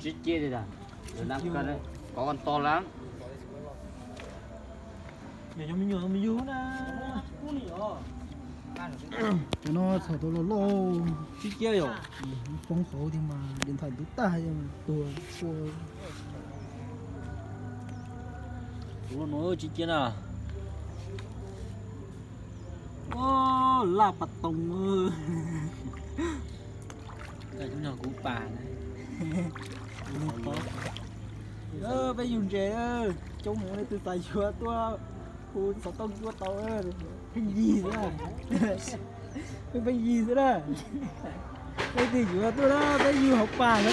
Tsis cia li tas, kov to lawm. Cov no txhom tau los loj. Tsis cia yom. Poob hauv thiab mas điện thoại ntub tag tuag. Tus no tsis cia na. Laj pas toos. Kuv pas. Peb yug ntses, coob heev, leej twg xav yuav tuaj hu xov tooj tuaj tau. Pheej yig xwb, pheej yig xwb na. Leej twg yuav tuaj na, peb yug hauv pas xwb na.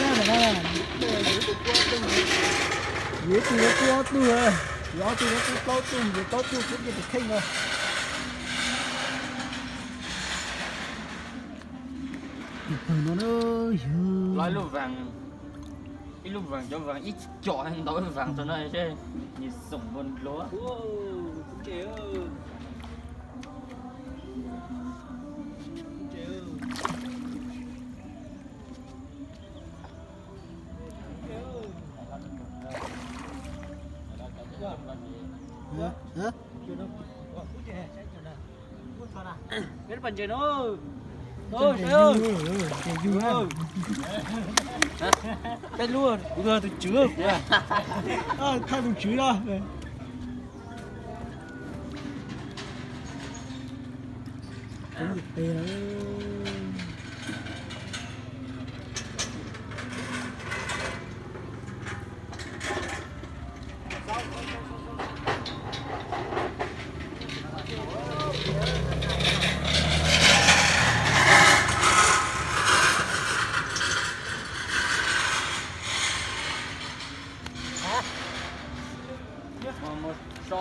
Yuav ib tug, yuav ob tug, yuav ob tug, yuav plaub tug, yuav plaub tug, plaub tug tus kheej no. Tus pawg no na, yog ib lub vaas, ib lub vaas, cov vaas ib com ntau ib vaas rau no seb nws xoom npaum nluav. Peb lub pas ntses no. Peb lub, kuv tus tswv, thaj tus tswv no. Mus so.